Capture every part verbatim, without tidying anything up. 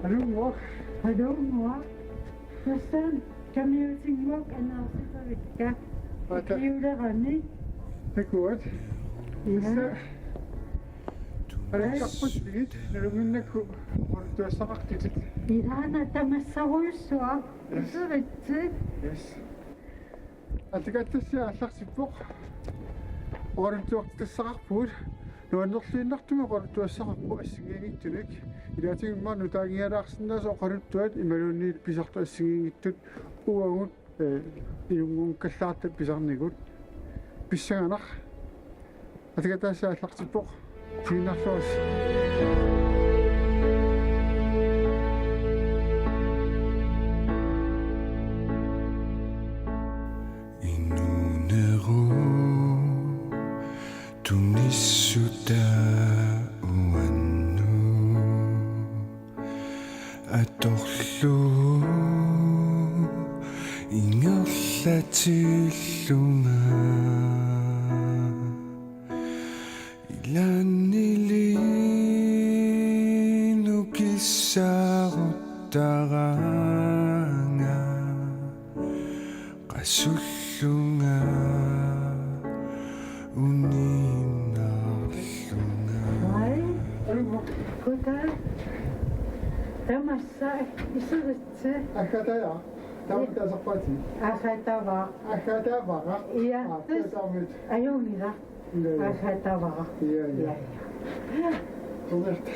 Alunnguaq. Alunnguaq. Tassami kamiutinnguaq anaarsitavikka. Ata. Ukiulerami. Takuat. Ia. Tassa. Alunnguarput igit, nalunnginnakku oqaluttuassaqartutit. Ilaana tamassarujussua. Yes. Iseritsi. Yes. Atikattassi aallartippoq. Oqaluttuartitassaqarpugut. Nuannerluinnartumik oqaluttuassaqarpoq assigiinngitsunik. Ilaatigut immaqa nutaanngialaarsinnaasoq oqaluttuat imaluunniit pisartut assigiinngitsut uagut, eh, inunngunngikkallaartut pisarnikut. Pissanganaq. Atikattassi aallartippoq. Tiinnarluas. Inuunerup tunissutaa uannut atorlugu ingerlatillunga. Ilaanni liinukissaaruttaranga qasullunga uninnarlunga. Hej. Goddag. Tamassa iseritsi. Agatha, ja. Taama taasarpaati. Agatha Tavara. Agatha Tavara. Ja, ah, tassa. Taama. Ajunngilaq. Ja, ja. Agatha Tavara. Ja, ja. Ja, ja. Korrekt.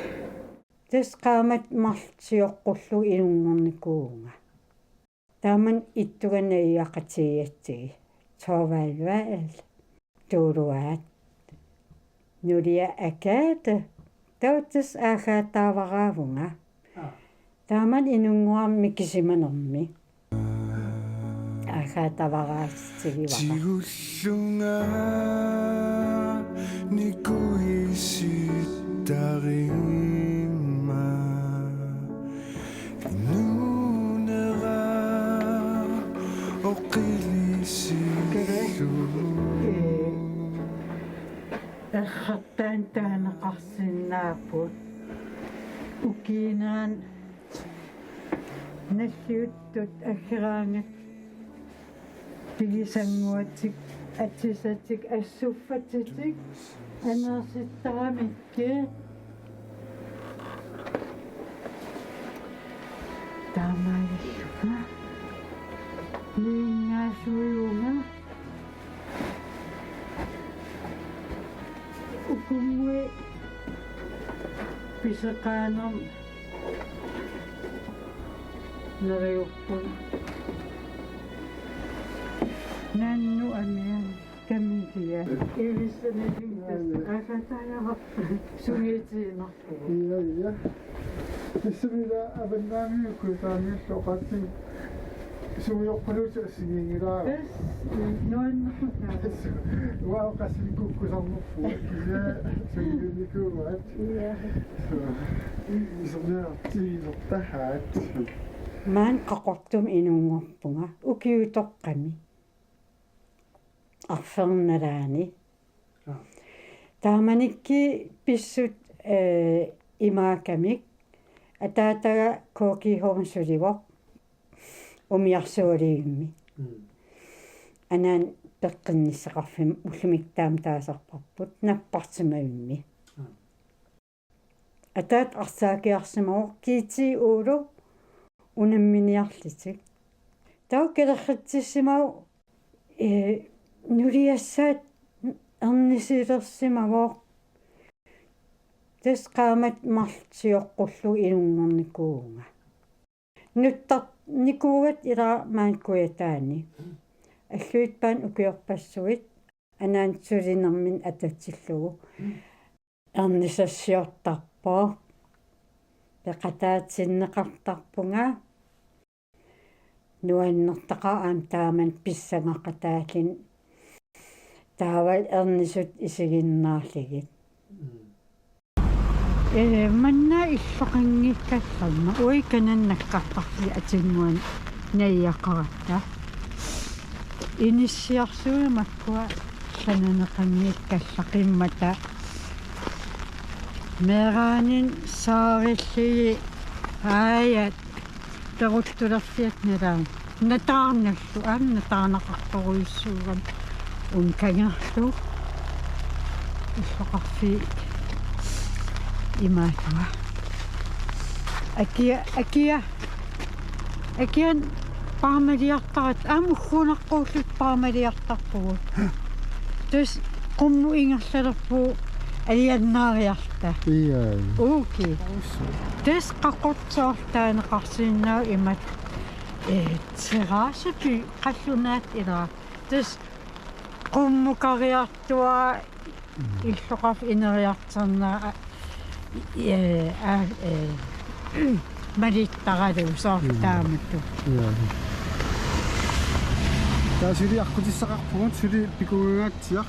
Tassa qaammat marluk sioqqullugu inunngornikuuvunga. Taamani ittuga najugaqatigiigatsigit. Thorvald Wahl, Tuuluaat. Nulia Agathe, taava tassa Agatha Tavaraavunga. Aa. Taamani inunngorama mikisimanermi. Agatha Tavaraatitigivara. Tigullunga nikuisittarimma. Inuunera oqilisillunga. Kere, eh, errartaannik taaneqarsinnaapput. Ukiinerani nalliuttut aggeraangatta pigisannguatik, atisatik, assuffatitik, aneersittaramikku. Taamaalillunga. Niingaasuivunga. Ukunngui piseqaanermi neriuppunga. Nannut amiannik kamilia. Ivissanilimmik tassa. Agatha Tavara sungiutiinnarpugut. Ja, ja. Tassami ila avannaani ukkuitaamiullu oqaatsit sungiuppallutik assigiinngilaat. Tassa nuannerpoq. Uanga oqaatsit kukkusarnerput. Kisianni sungiunnikuuaat. Ja. Iserniarti isertahaat. Maani Qaqortumi inunngorpunga ukiutoqqami. Arfernalaani. Aa. Taamanikkut pissut, eh, imaakamik ataataga K G H-mi sulivoq umiarsualiimmi. Mm. Anaana peqqinnissaqarfimmi ullumikkut taama taasarparput napparsimavimmi. Aa. Ataata arsaakiarsimavoq G T O-lu unamminiarlutik. Taava kalerritsissimavoq, eh, nuliassaat ernisulersimavoq. Tassa qaammat marluk sioqqullugu inunngornikuuvunga. Nuttarnikuugatta ilaa maani Kujataani. Allutippaani ukiorpassuit anaana sulinermini atatillugu. Ernisassiortarpoq. Peqataatinneqartarpunga. Nuannertaqaaq aamma taamani pissangaqataalluni. Taava ernisut isiginnaarlugit. Mm. Ee, manna illoqanngikkallarmat. Uagut kanani nakkartarfik atinnguani najugaqaratta. Inissiarsuugut makkua sananeqanngikkallaqimmata. Meeraaninni saarillugit Aajat, peruttulerfiat nataarn-, nataarnallu, aamma nataarnaqartorujussuugami, una kangerlugu illoqarfiit imaattuat. Akia, akia, akia paamaliartarat, aamma ugguunaqquulluta paamaliartarpugut. Tassa qummut ingerlalerpugut aliannaariarluta. Ia. Uki. Usu. Tassa qaqortoortaaneqarsinnaavoq imatut, ee, terrassepit qallunaat ilaa. Tassa qummukariartua illoqarfik ineriartornera, ee, aa, ee, malittaralugu soorlu taamatut. Ia. Taava suli aqqutissaqarpugut, suli pikungangaatsiaq.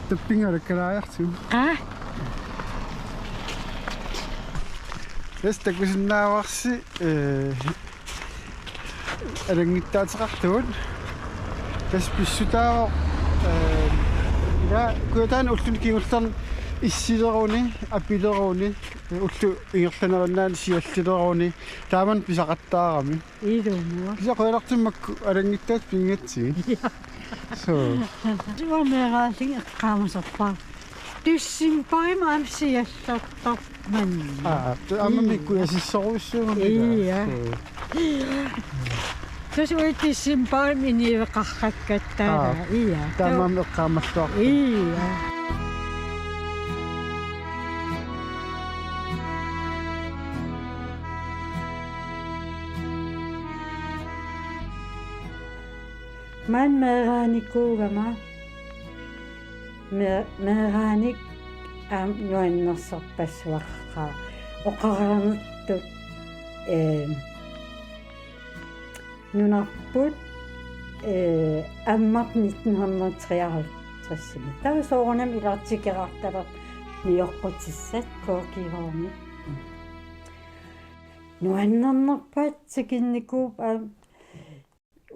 Tappinga kalaajartu. Aa? Tassa takusinnaavarsi, ee, alanngittaateqartugut. Tassa pissutaavoq, ee, ila kujataani ulluni kingullerni issileruni, apileruni, ee, ullut ingerlanerinnaanni siallileruni, taamani pisaqattaarami. Ilumut. Kisianni qujanartumik makku alanngittaatit pinngitsigit. Suu. Suu, meeraallunga eqqaamasarpara. Decembarimi aamma siallertarpoq manna. Aa, tu-, aamma, ii, mikkuasissorujussuugami ilaa. Ia. Suu. Tassa uagut decembarimi inuueqarrakkatta. Aa. Ia. Taamaammat eqqaamalluarpoq. Ia. Maani meeraanikuugama, me-, meeraanik aamma nuannersorpassuaqaaq oqarnertut, ee, nunarput, ee, ammarpoq nitten hundrede treoghalvtredsimi. Taava soorunami ilaa tikeraartalerpoq nioqqutissat K G-vormi. Nuannernerpaat tikinnikuupput aamma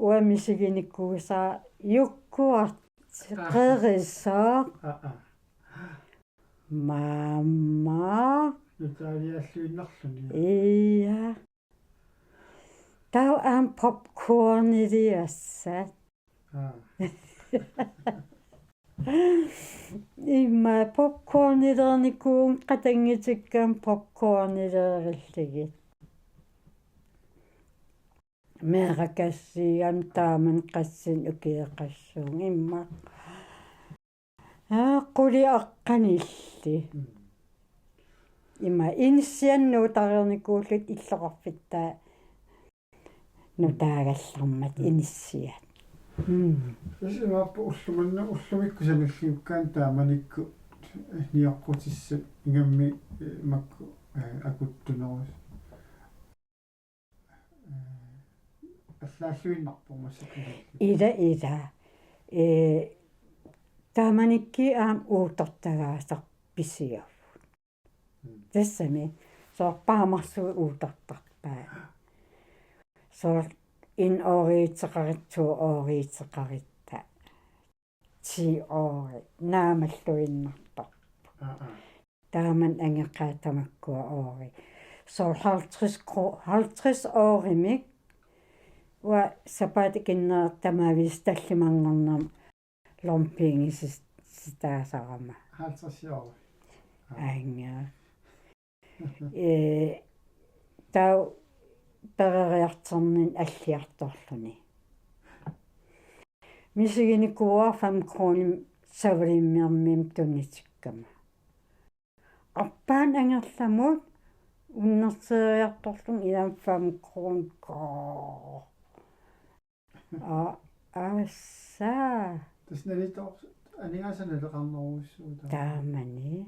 uanga misiginikuusara jukkuarti. Aa. Qerisooq. Aa, aa. Maama. Nutaalialluinnarluni. Ia. Taava aamma popcorniliassat. Aa. Immaqa popcornilernikuuvunga, qatanngutikkama popcornilerillugit. Meerakassiugami taamani qassinik ukioqassuunga immaqa. Aa, qulit aqqanillit. Mm. Ima inissianik nuutareernikuullutik illoqarfittaat nutaagallarmata, mm, inissiat. Mm. Tassa imaappoq ulloq manna ullumikkut sanilliukkaanni taamanikkut nioqqutissat ingammik, eh, makku, eh, akuttunerusut. Eh, allaalluinnarpoq massakkut. Ila, ila. Eh, taamanikkut aamma uuttortagaasarput pisiavut. Mm. Tassami, soorlu paamarsuit uuttortarpaat. Soorlu en åriuteqarutta, to åriuteqarutta. Ti åri, naamalluinnartarput. Aa, aa. Taamani angeqaat tamakkua åri. Soorlu halvtreds kro-, halvtreds årimik, uanga sapaatip akunnera tamaviisa tallimanngornermi lommepengeisis-, -sitaasarama. Halvtreds år. Aa. Aanga. Ee, taava peroriartornini alliartorluni. Misiginikuuara fem kronimik Savalimmiormiunut tunitikkama. Arpaannaq angerlamut unnerseeriartorlunga ilaanni fem kronit. Aa, assa. Tassa nalitoor-, aningaasanik naleqarnerujussuuvoq taava. Taamani.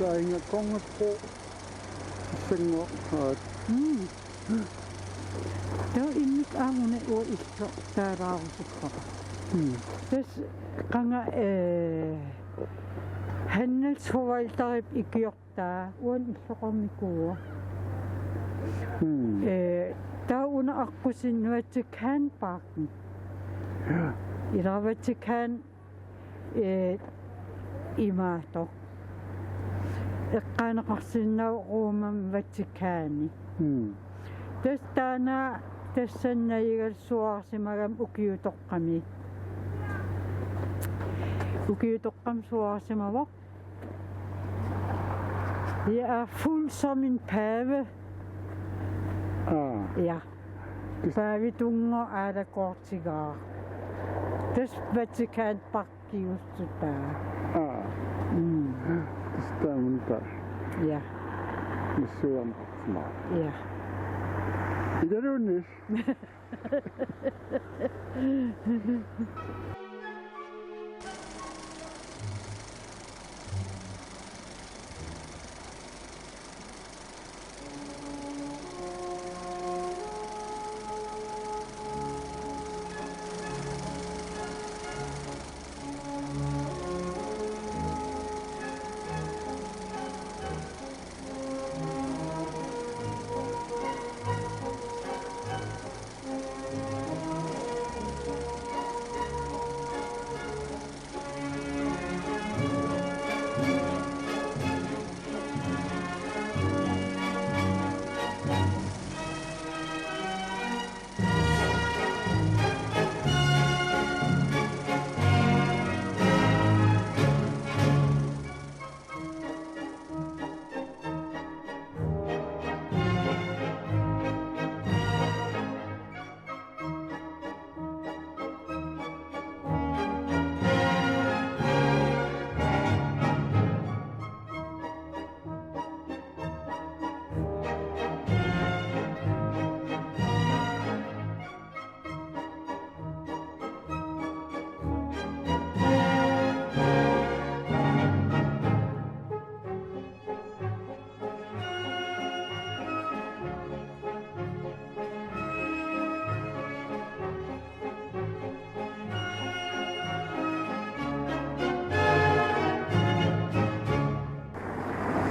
Taanna konngappoq. Sanngoqqaat. Mm. Taava immikkut aamma una uanga illoq taalaarusuppara. Mm. Tassa qanga, eh, handelsforvalterip ikiortaa uani illoqarnikuuvoq. Mm. Eh, taava una aqqusinnaavat Vatikanparken. Ja. Ilaa Vatikan, eh, imaattoq. Eqqaaneqarsinnaavoq Roomami Vatikani. Mm. Tassa taanna tassani najugaluarsimagami ukiutoqqami. Ukiutoqqami suaarsimavoq. Jeg er fuld som en pave. Aa. Ja. Tassa paavitunngooq aalakoortigaaq. Tassa Vatikanparkiussutaa. Aa. Mm. Tassa taamaattut. Ja. Missuarnarsimaa. Ja. Idaluunnis.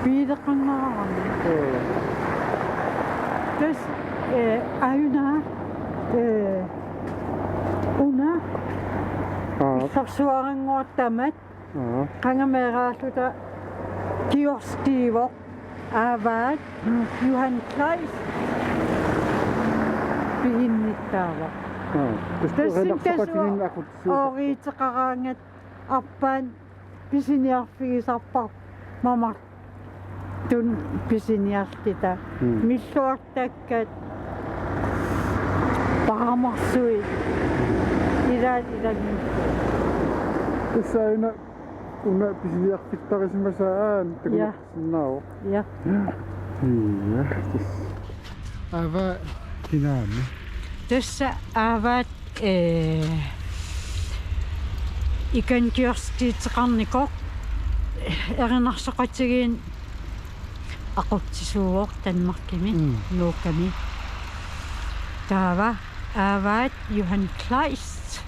Piileqanngaraanni. Ee. Tassa, ee, aajuna, ee, una. Aa. Illarsuarannguartamat. Aa. Qanga meeraalluta kioskiuvoq. Aavaat Johan Kleist piginnittaavoq. Aa. Tassa tassani tassa ooriuteqaraangat arpaannut pisiniarfigisarpara mamartunik pisiniarluta. Mm. Milluartakkat paarmarsuit ilaat ilagiipput. Tassa aajuna una pisiniarfittarisimasaa aana. Ja. Takusinnaavoq. Ja. Ja, tassa. Aava kinaana. Tassa aavaat, ee, ikani kioskiuteqarnikoq erinarsoqatigiinnik aqutsisuuvoq Danmarkimi, mm, Nuukkami. Taava aavaat Johan Kleist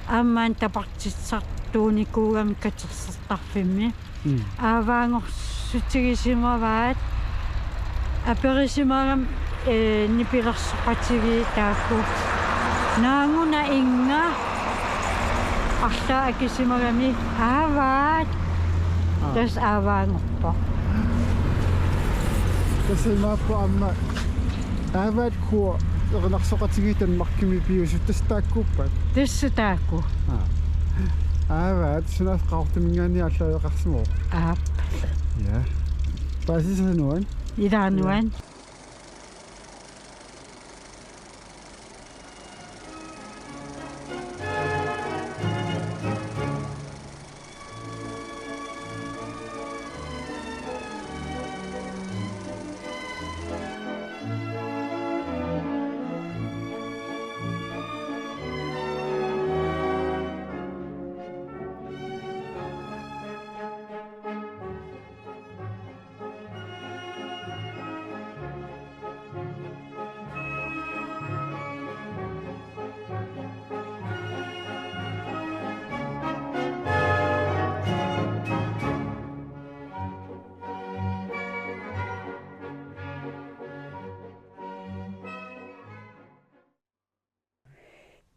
aamma tapartitsisartuunikuugami katersortarfimmi. Mm. Aavaateqartigisimavaat aperisimagami, ee, nipilersoqatigiit taakku: Naaguna innga? Arlaat akisimagami: Aavaat. Aa. Tassa aavaanngorpoq. Tassa imaappoq aamma Aavaat Kuur erinarsoqatigiit Danmarkimi piusut tassa taakkuuppat? Tassa taakku. Aa. Aavaat, suna Qaqortuminngaanniit aallaaveqarsimavoq. Aap. Ja. Paasisat nuann'? Ilaa nuann'.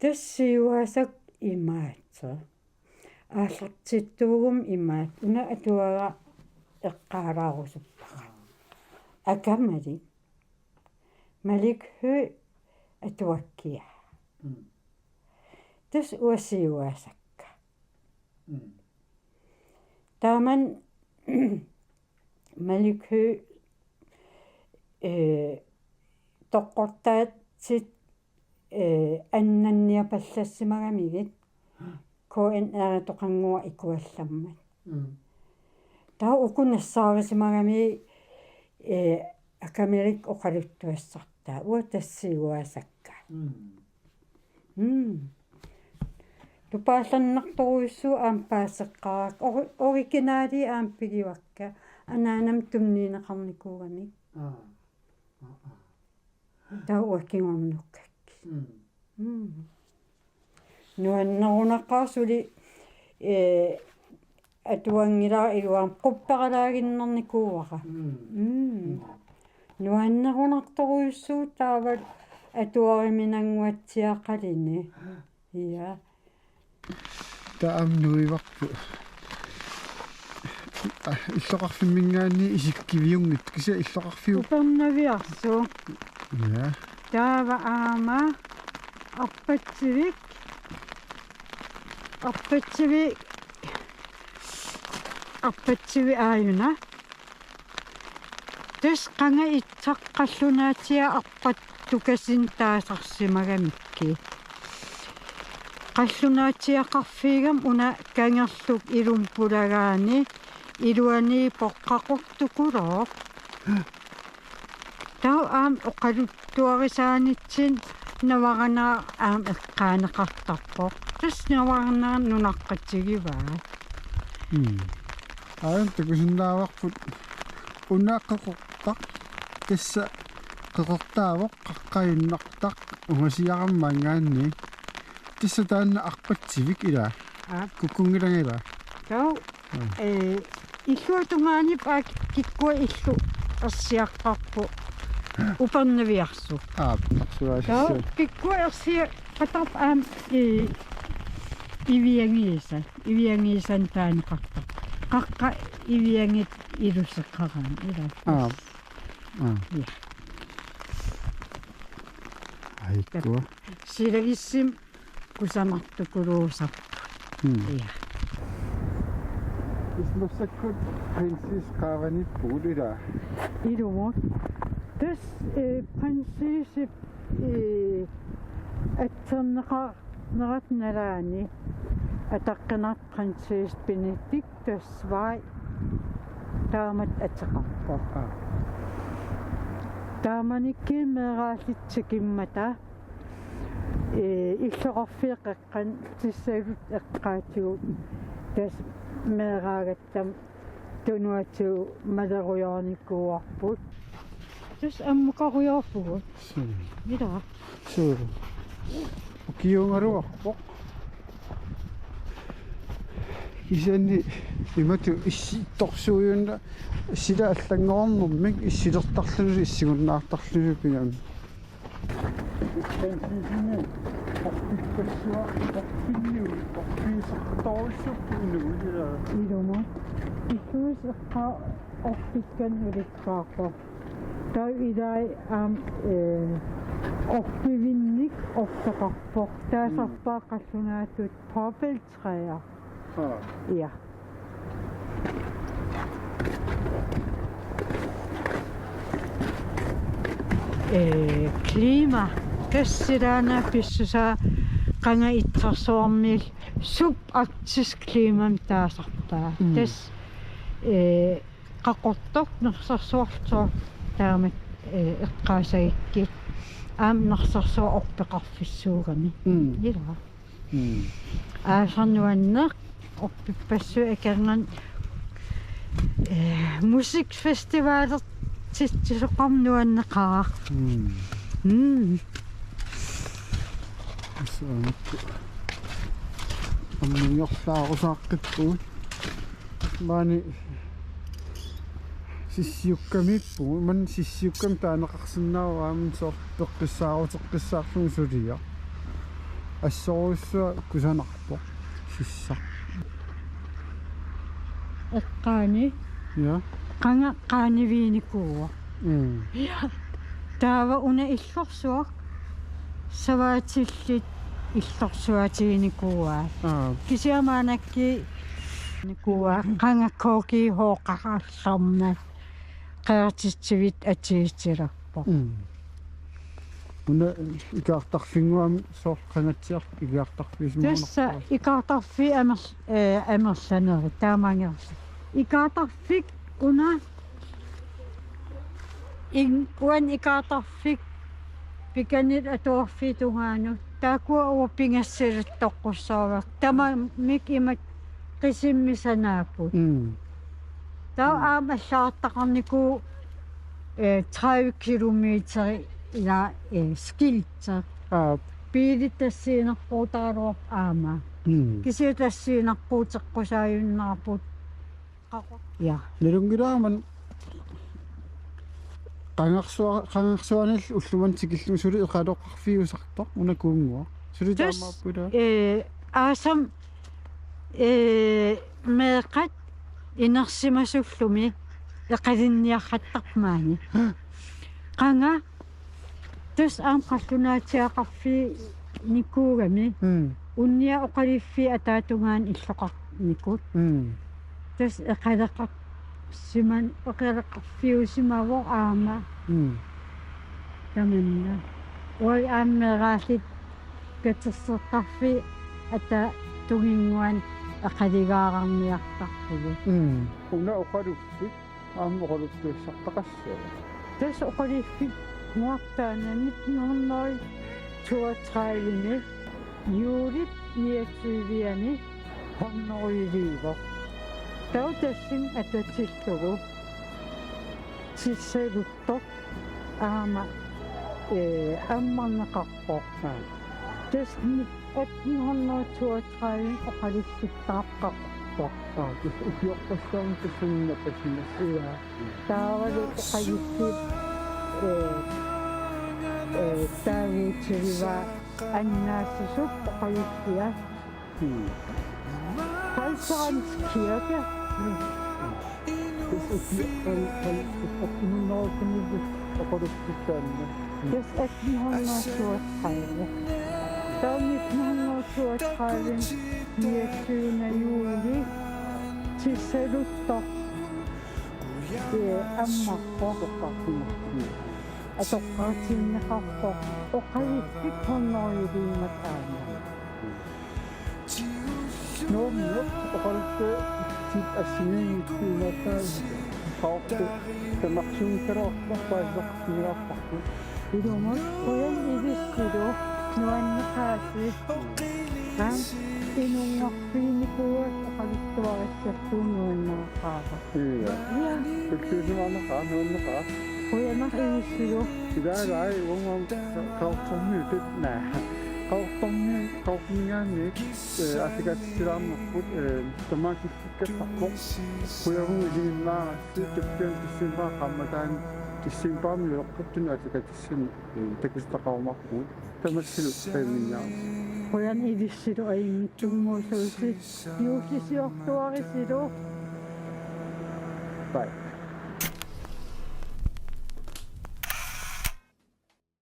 Tassa siuaasakka imaattoq. Aallartittuugummi imaattoq. Una atuagaq eqqaalaarusuppara. Aka Malik. Malik Høegh atuakkiaa. Mm. Tassa uanga siuaasakka. Mm. Taamani Malik Høegh, eh, toqqortaatsit, eh, annanniapallassimagamikkit K N R-itoqannguaq ikuallammat. Mm. Taava uku nassaarisimagamikku, eh, Aka Malik oqaluttuassartaa. Uanga tassa siuaasakka. Mm. Mm. Tupaallannartorujussuuvoq aamma paaseqqaarakku. Ori-, originali aamma pigivakka. Anaanama tunniunneqarnikuugamik. Aa. Aa, aa. Taava uanga kingornukkakkit. Mm. Mm. Nuannerunaqaaq suli, eh, atuanngilara iluamik qupperalaaginnarnikuuara. Mm. Mm. Nuannerunartorujussuuvoq taava atuariminannguatsiaqaluni. Ja. Taava aamma nuivarput. Ah, illoqarfimminngaanniit isikkiviunngitsoq, kisianni illoqarfiup. Upernaviarsuup. Ja. Taava aamma arpatsivik. Arpatsivik. Arpatsivik aajuna. Tassa qanga itsaq qallunaatsiaq arpattukasinnut taasarsimagamikkit. Qallunaatsiaqarfiugami una kangerluk ilumut pulagaani iluaniippoq qaqortukulooq. Taava aamma oqaluttuarisaanitsinni navaranaaq aamma eqqaaneqartarpoq. Tassa navaranaaq nunaqqatigivaa. Mm. Aajuna takusinnaavarput una qeqortaq, tassa qeqortaavoq qaqqajunnartaq ungasiarama maanngaanniit. Tassa taanna arpatsivik ilaa. Aap. Kukkunngilanga ilaa. Taava, mm, eh, illuatungaani paak kikkua illu ersiaqqaarpoq upernaviarsuup. Aap, taava narsuaasissaa. Kikkua ersiaqqaartarput aamma, eh, iviangiisa. Iviangiisanut taaneqartarpoq. Qaqqap iviangitta iluseqaraanni ilaa. Aap. Aap. Ja. Aikkua. Silagissimi kusanartukuluusarput. Mm. Ja. Tassa massakkut prinsiisit qaavaniippugut ilaa. Ilumut. Tassa, eh, prinsiisip, eh, atserneqarnerata nalaani ataqqinartoq prinsesse Benedikte Sverige taamatut ateqarpoq. Aa. Taamanikkut meeraalluta tikimmata, ee, illoqarfiit qeqqanut tassalu eqqaatsigu tassa meeraagatta tunuatigut malerujoornikuuarput. Tassa ammukarujoorpugut. Suu. Ilaa. Suu. Ukiuugaluarpoq. Kisianni imatut issittorsuujunna sila allanngornermik issilertarluni issigunnaartarluni pigami. Prinsiisini orpippassuaq orpinniu orpiisartorujussuupput inuit ilaa. Ilumut. Illuis eqqaa orpikkanik ulikkaarpoq. Taava ilai aamma, eh, orpivinnik ortoqarpoq. Taasarpaat qallunaatut påfældetræer. Aa. Ja. Eh, klima. Tassa ilaana pissusaa qanga itsarsuarmiillu subarktisk klimamik taasarpaa. Mm. Tassa, eh, qaqortoq nersorsuarlu taamak, eh, eqqaasagikkit. Aamma nersorsuaq orpeqarfissuugami. Mm. Ilaa. Mm. Aasaq nuanneq orpippassuit akornanni, eh, musikfestivalertitsisoqarmat nuanneqaaq. Mm. Mm. Tassa aamma. Aamma ingerlaarusaaqqipput. Maani sissiukkamiippugut, maani sissiukkami taaneqarsinnaavoq aamma soorlu peqqissaaruteqqissaarlugu suliaq. Assorujussuaq kusanarpoq sissaq. Eqqaani. Ja. Qanga qaaniviinikuuvoq. Mm. Ja. Taava una illorsuaq savaatillit illorsuatiginikuuaat. Aa. Kisianni maannakkut nikuuaat qanga K G H-qarallarmat qeratitsivit atigitsilerpoq. Mm. Una ikaartarfinnguami soorlu qangatsiarfik ikaartarfiusimagunarpoq. Tassa ikaartarfik amer-, eh, amerlanerit taamaangersi. Ikaartarfik una in-, uani ikaartarfik pikaniit atuarfiit tungaanut. Taakkua uagut pingasut toqqussaavakka. Tamarmik imatut qisimmi sanaapput. Mm. Taava aamma allagartaqarnikuuvoq, eh, tredive kilometer ila, eh, skilti. Aap. Biilit tassaaginnarpuutaraluarput aamma. Mm. Kisianni tassaaginnarpuuteqqusaajunnaarput. Ja. Nalunngilara aamma qangarsua-, qangarsuanilu ullumimut tikillugu suli eqaloqarfiusartoq una Kuunnguaq. Suli tassa, taamaappoq ilaa? Eh, aasami, eh, meeqqat inersimasullumi eqalinniarrattarput maani. Qanga tassa aamma qallunaatsiaqarfiinikuugami. Mm. Unnia oqaluffik ataatungaani illoqarnikut. Mm. Tassa eqaleqarsiman-, eqaleqarfiusimavoq aamma. Mm. Tamanna. Uagut aamma meeraalluta katersortarfik ataatunginnguanik eqalugaarniartarpugut. Mm. Una oqaluffik aamma oqaluttuassartaqassaaq. Tassa oqaluffik nuartaanani nitten hundrede toogtredive-mi juulip niogtyve-ani hundredeliivoq. Taava tassani atatillugu tissaluttoq aamma, eh, ammarneqarpoq. Aa. Tassa ni-, atten hundrede toogtredive oqaluttuassartaqarpoq. Aa, tassa ukiorpassuarni tassani napasimasoq. Ilaa. Taavalu oqaluffik, eh, eh, taaguutigivaa Annaassisup oqaluffia. Hmm. Kejserens Kirke. Tassa ukiorpassuarni, tassa ukiorpassuarni oqaluttuassartaqarpoq. Tassa atten hundrede toogtredive. Taava nitten hundrede toogtredive niogtyvende juli tissaluttoq, eh, ammarpoq. Atoqqaartinneqarpoq. Oqaluffik hundredeliimmat aamma. Nuummi oqaluttuassat assiliivittut imaattoq. Qaqortoq tamarsuunngikkaluartoq paasisaqarfigilaarparput. Ilumut qujanaq ilissilu nuanneqaasi. Aamma inunngorfiginikuuakka oqaluttuarissersuut nuanneqaaq. Ia. Ia. Tulluusimaarnaqaaq, nuanneqaaq. Qujanaq ilissilu. Ilaa, ilaa, uanga Qaqortormiut tut naa. Qaqortormiut, Qaqortormiinngaanniit, eh, aallakaatitsilaarnerput, eh, tamaasa kikkappakko. Qujavugut isiginnaarassi, tuppiani decembarip qaammataani, decembarimi uloqqittunut aallakaatitsissanik, eh, takusaqarumaarpugut. Tamassi qiiminniarsi. Qujanaq ilissilu ajunngitsunnguusuusi. Juullisiortuarisilu. Bye.